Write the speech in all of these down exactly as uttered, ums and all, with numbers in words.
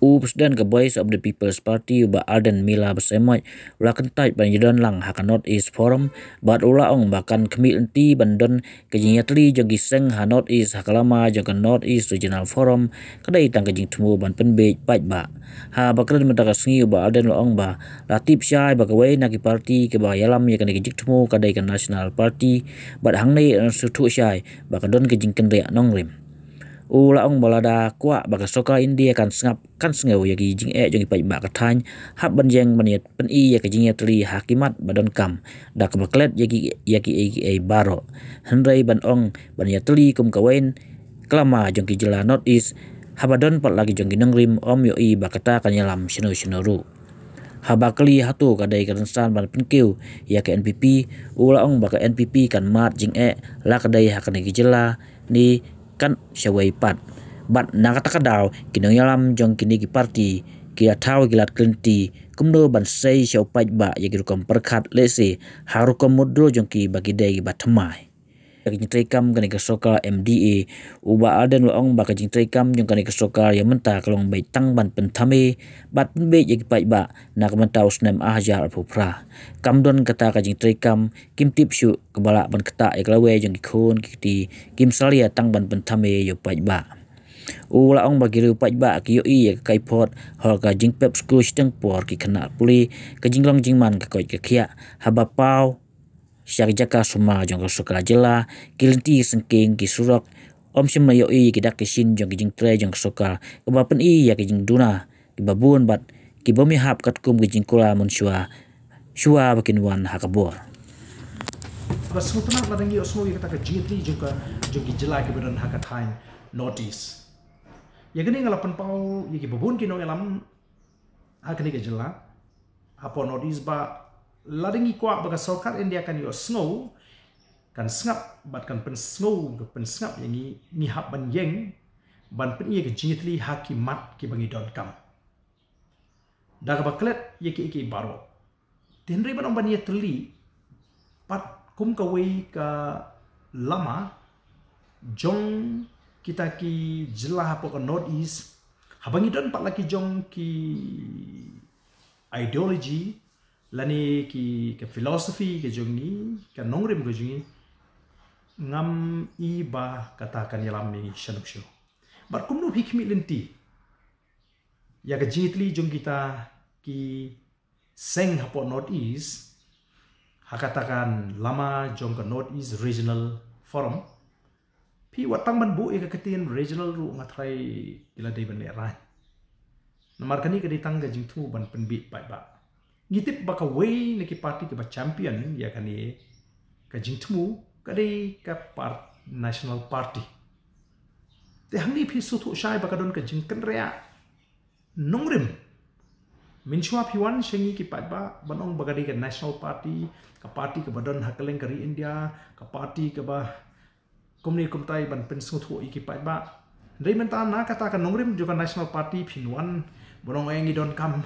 U President ka Voice of the People's Party, u Bah Ardent Miller Basaiawmoit, u la kyntait ban ïadon lang ha ka North East Forum, bad u la ong ba kan khmih lynti ban don ka jingïatylli jong ki seng ha North East ha ka lama jong ka North East Regional Forum, ka dei tang ka jingthmu ban pynbiej paidbah. Haba kren mynta ka sngi, u Bah Ardent u la ong ba la tip shai ba kawei na ki party kaba ïalam ïa kane ka jingthmu ka dei ka National Party, bad hangne yn sngewthuh shai ba ka don ka jingkynriah nongrim. U la ong ba lada kwah ba ka sorkar India kan sngap, kan sngew ïa ki jingeh jong ki paidbah ka thaiñ, hap ban ïeng ban ïa pyni ïa ka jingïatylli ha ki mat ba donkam, da kaba klet ïa ki, ïa ki ei ki ei baroh. Hynrei ban ong ban ïatylli kum kawei ka lama jong ki jylla North East, haba don pat la ki jong ki nongrim, ym ïohi ba kata kan ïalam shano shano ruh. Haba kylli hato ka dei ka rynsan ban pynkiew ïa ka N P P, u la ong ba ka N P P kan mad jingeh la ka dei ha kane ka jylla ne kan shawei pat. Bad na kata ka daw, ki nongïalam jong kine ki party ki la thaw ki lad ki lynti kumno ban sei sha u paidbah ïa ki rukom pyrkhat, lehse ha rukom mutdur jong ki ba ki dei kiba thymmai. Ïa ka jingtreikam kane ka sorkar M D A, u Bah Ardent u la ong ba ka jingtreikam jong kane ka sorkar ïa mynta ka long beit tang ban pynthame bad pynbiej ïa ki paidbah na ka bynta u snem ar hajar arphew phra. Kam don kata ka jingtreikam, kim tip shuh kaba lah ban ktah ïa ka lawei jong ki khun ki kti, kim salia tang ban pynthame ïa u paidbah. U la ong ba ki riew paidbah ki ïohi ïa ka kaiphod, halor ka jingpep skul shiteng por, ki khynnah pule, ka jinglong jingman ka koit ka khiah, haba paw sha ki jaka sumar jong ka sorkar jylla, ki lynti syngkien, ki surok, ym shym la ïohi ïa ki dak ki shin jong ki jingtrei jong ka sorkar kaba pyni ïa ki jingduna kiba bun bad ki bym ïahap katkum ki jingkular mynshuwa, shuwa ba kin wan ha ka bor. Ba sngewtynnat lada ngi ïohsngew ïa kata ka jingïatylli jong ka, jong ki jylla kiba don ha ka thaiñ North East. Ïa kane nga la pynpaw ïa kiba bun ki nongïalam ha kane ka jylla, hapoh North East, ba lada ngi kwah ba ka sorkar India kan ïohsngew, kan sngap bad kan pynsngew, kan pynsngap ïa ngi, ngi hap ban ïeng ban pyni ïa ka jingïatylli ha ki mat kiba ngi donkam, da kaba klet ïa kiei kiei baroh. Te hynrei ban ong ban ïatylli pat kum kawei ka lama jong kita ki jylla hapoh ka North East, haba ngi don pat la ki jong ki ideology lane ki, ka philosophy ka jong ngi, ka nongrim ka jong ngi, ngam i ba kata kan ïalam ïa ngi shano shano. Bad kumno phi khmih lynti ïa ka jingïatylli jong kita ki seng hapoh North East ha kata ka lama jong ka North East Regional Forum? Phi wat tang ban buh ïa ka ktien regional ruh nga tharai ki la dei ban lehraiñ. Namar kane ka dei tang ka jingthmu ban pynbiej paidbah. Ngi tip ba kawei na ki party kiba champion ïa kane ka jingthmu ka dei ka par-, National Party. Te hangne phi sngewthuh shai ba ka don ka jingkynriah nongrim. Mynshuwa phi wan sha ngi ki paidbah ban ong ba ka dei ka National Party, ka party kaba don ha kylleng ka ri India, ka party kaba kumne kumtai ban pynsngewthuh ïa ki paidbah. Hynrei mynta na kata ka nongrim jong ka National Party phin wan ban ong, eh, ngi donkam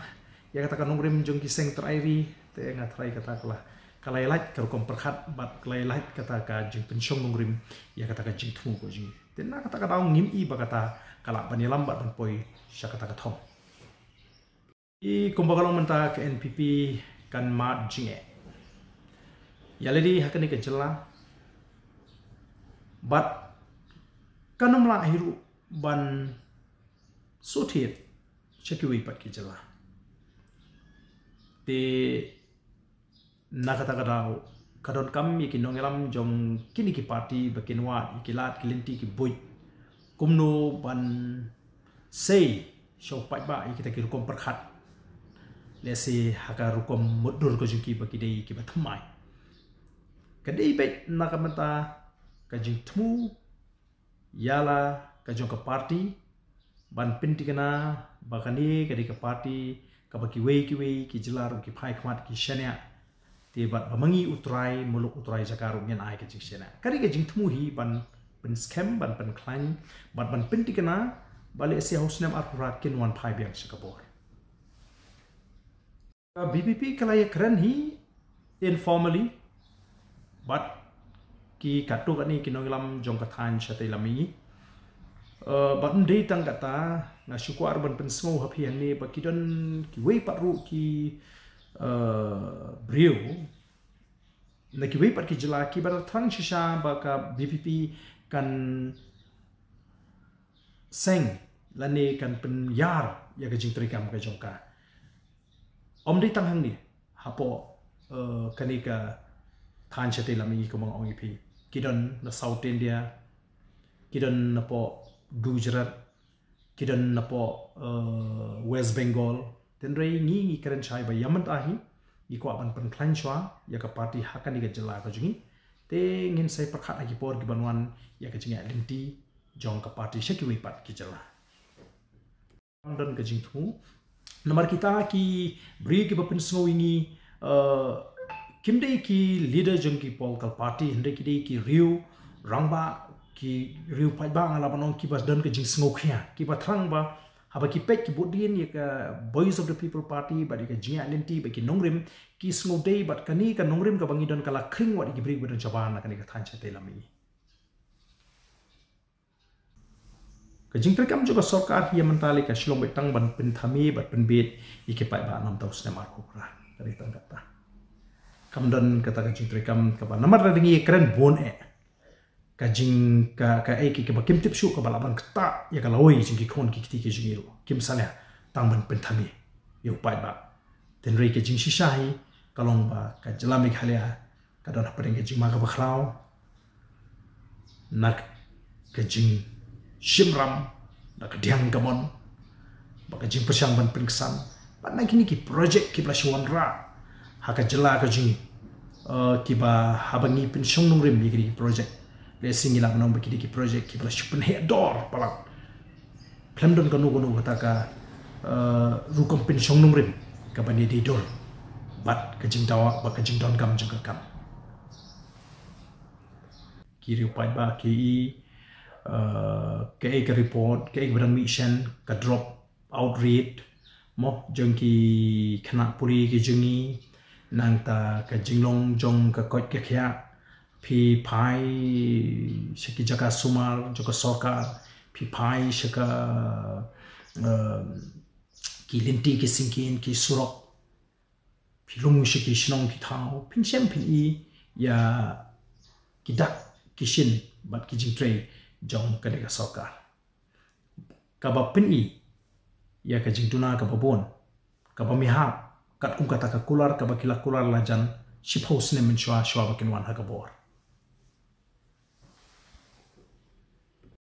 ïa kata ka nongrim jong ki seng trai ri, te nga tharai kata ka la, ka la ïalait ka rukom pyrkhat bad ka la ïalait kata ka jingpynshong nongrim ïa kata ka jingthmu ka jong ngi. Te na kata ka daw ngim i ba kata ka lah ban ïalam bad ban poi sha kata ka thong. I kumba ka long mynta ka N P P kan mad jingeh ïa lade ha kane ka jylla, bad kan ym lah hi ruh ban shu thied sha kiwei pat ki jylla. Te na kata ka daw ka donkam ïa ki nongïalam jong kine ki party ba kin wad ïa ki lad ki lynti ki buit kumno ban sei sha u paidbah ïa kita ki rukom pyrkhat, lehse ha ka rukom mutdur ka jong ki ba ki dei kiba thymmai. Ka dei beit na ka bynta ka jingthmu ïa la ka jong ka party ban pynthikna ba kane ka dei ka party kaba kiwei kiwei ki jylla ruh ki phai khmat ki shaniah. Te bad ba ma ngi U Trai, muluk U Trai jaka ruh ngin ai ka jingshaniah. Ka dei ka jingthmu hi ban pynskhem, ban pynkhlaiñ bad ban pynthikna ba lehse ha u snem arphew phra kin wan phai biang sha ka bor. Ka V P P ka la ïakren hi informally bad ki katto katne ki nongïalam jong ka thaiñ shatei lam mihngi. Uh, bad ym dei tang kata, nga shu kwah ban pynsngew ha phi hangne ba ki don kiwei pat ruh ki, uh, briew na kiwei pat ki jylla kiba thrang shisha ba ka VPP kan seng lane kan pynïar ïa ka jingtrei kam ka jong ka. Ym dei tang hangne, hapoh, uh, kane ka thaiñ shatei lam ïa ngi, kumba nga ong ïa phi, ki don na South India, ki don napoh Gujarat, ki don napoh, uh, West Bengal. Hynrei ngi ngi kren shai ba ïa mynta hi ngi kwah ban pynkhlaiñ shuwa ïa ka party ha kane ka jylla ka jong ngi. Te ngin sa pyrkhat ha ki por kiban wan ïa ka jingïaid lynti jong ka party sha kiwei pat ki jylla. Don ka jingthmu. Namar kita ki briew kiba pynsngew ïa ngi, uh, kim dei ki leader jong ki political party, hynrei ki dei ki riew rangbah, ki riew paidbah, nga lah ban ong, kiba don ka jingsngewkhia, kiba thrang ba haba ki peit ki vote dien ïa ka Voice of the People Party bad ïa ka jingïaid lynti bad ki nongrim, ki sngewdei bad kane ka nongrim kaba ngi don ka la khring wat ïa ki briew ba don shabar na kane ka thaiñ shatei lam ïa ngi. Ka jingtrei kam jong ka sorkar hi ïa mynta lei ka shu long beit tang ban pynthame bad pynbeit ïa ki paidbah namar u snem arphew phra. Ka dei tang kata. Kam don kata ka jingtrei kam kaba namar lada ngi kren bun eh, ka jing ka, ka ei ki kaba kim tip shuh kaba lah ban ktah ïa ka lawei jong ki khun ki kti ki jong ngi ruh. Kim salia tang ban pynthame ïa u paidbah. Hynrei ka jingshisha hi ka long ba ka jylla Meghalaya ka don hapdeng ka jingma kaba khraw, na ka jingshim ram, na ka diang ka mon, bad ka jingpyrshang ban pynksan bad na kine ki project kiba la shu wanrah ha ka jylla ka jong ngi, eh, kiba haba ngi pynshong nongrim ïa kine ki project, lehse ngi lah ban ong ba kine ki project kiba la shu pynheh dor palat. Khlem don kano kano kata ka, eh, rukom pynshong nongrim kaba ïadei dur bad ka jingdawa bad ka jingdonkam jong ka kam. Ki riew paidbah ki i, eh, kaei ka report, kaei kaba dang mih shen, ka drop out rate mo jong ki khynnah pule ki jong ngi, nangta ka jinglong jong ka koit ka khiah, phi phai sha ki jaka sumar jong ka sorkar, phi phai sha ka, eh, ki lynti ki syngkien, ki surok, phi lum sha ki shnong ki thaw, phin shem phin i ïa ki dak ki shin bad ki jingtrei jong kane ka sorkar. Kaba pyni ïa ka jingduna kaba bun, kaba mihap, katkum kata ka kular kaba ki la kular la jan shiphew snem mynshuwa shuwa ba kin wan ha ka bor.